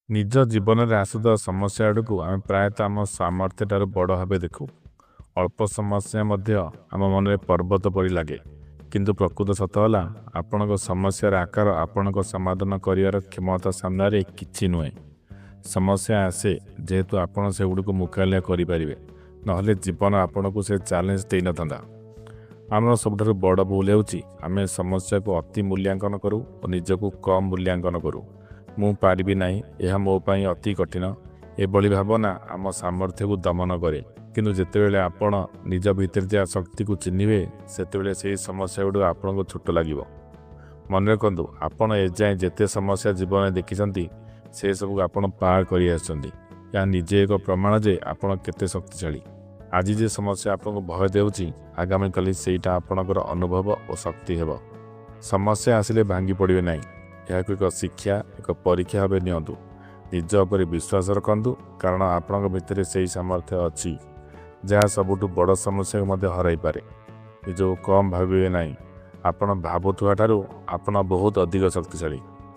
ନିଜ ଜୀବନରେ ଆସୁଥିବା ସମସ୍ୟା ଗୁଡ଼ିକୁ ଆମେ ପ୍ରାୟତଃ ଆମ ସାମର୍ଥ୍ୟଠାରୁ ବଡ଼ ଭାବେ ଦେଖୁ। ଅଳ୍ପ ସମସ୍ୟା ମଧ୍ୟ ଆମ ମନରେ ପର୍ବତ ପରି ଲାଗେ। କିନ୍ତୁ ପ୍ରକୃତ ସତ ହେଲା, ଆପଣଙ୍କ ସମସ୍ୟାର ଆକାର ଆପଣଙ୍କ ସମାଧାନ କରିବାର କ୍ଷମତା ସାମ୍ନାରେ କିଛି ନୁହେଁ। ସମସ୍ୟା ଆସେ ଯେହେତୁ ଆପଣ ସେଗୁଡ଼ିକୁ ମୁକାବିଲା କରିପାରିବେ, ନହେଲେ ଜୀବନ ଆପଣଙ୍କୁ ସେ ଚ୍ୟାଲେଞ୍ଜ ଦେଇନଥାନ୍ତା। ଆମର ସବୁଠାରୁ ବଡ଼ ଭୁଲ ହେଉଛି, ଆମେ ସମସ୍ୟାକୁ ଅତି ମୂଲ୍ୟାଙ୍କନ କରୁ ଓ ନିଜକୁ କମ୍ ମୂଲ୍ୟାଙ୍କନ କରୁ। ମୁଁ ପାରିବି ନାହିଁ, ଏହା ମୋ ପାଇଁ ଅତି କଠିନ, ଏଭଳି ଭାବନା ଆମ ସାମର୍ଥ୍ୟକୁ ଦମନ କରେ। କିନ୍ତୁ ଯେତେବେଳେ ଆପଣ ନିଜ ଭିତରେ ଥିବା ଶକ୍ତିକୁ ଚିହ୍ନିବେ, ସେତେବେଳେ ସେହି ସମସ୍ୟା ଗୁଡ଼ିକ ଆପଣଙ୍କୁ ଛୋଟ ଲାଗିବ। ମନେ ରଖନ୍ତୁ, ଆପଣ ଏଯାଏଁ ଯେତେ ସମସ୍ୟା ଜୀବନରେ ଦେଖିଛନ୍ତି, ସେସବୁକୁ ଆପଣ ପାର କରିଆସିଛନ୍ତି। ଏହା ନିଜେ ଏକ ପ୍ରମାଣ ଯେ ଆପଣ କେତେ ଶକ୍ତିଶାଳୀ। ଆଜି ଯେ ସମସ୍ୟା ଆପଣଙ୍କୁ ଭୟ ଦେଉଛି, ଆଗାମୀ କାଲି ସେଇଟା ଆପଣଙ୍କର ଅନୁଭବ ଓ ଶକ୍ତି ହେବ। ସମସ୍ୟା ଆସିଲେ ଭାଙ୍ଗି ପଡ଼ିବେ ନାହିଁ। ଏହାକୁ ଏକ ଶିକ୍ଷା, ଏକ ପରୀକ୍ଷା ଭାବେ ନିଅନ୍ତୁ। ନିଜ ଉପରେ ବିଶ୍ୱାସ ରଖନ୍ତୁ, କାରଣ ଆପଣଙ୍କ ଭିତରେ ସେହି ସାମର୍ଥ୍ୟ ଅଛି ଯାହା ସବୁଠୁ ବଡ଼ ସମସ୍ୟାକୁ ମଧ୍ୟ ହରାଇପାରେ। ନିଜକୁ କମ୍ ଭାବିବେ ନାହିଁ। ଆପଣ ଭାବୁଥିବା ଠାରୁ ଆପଣ ବହୁତ ଅଧିକ ଶକ୍ତିଶାଳୀ।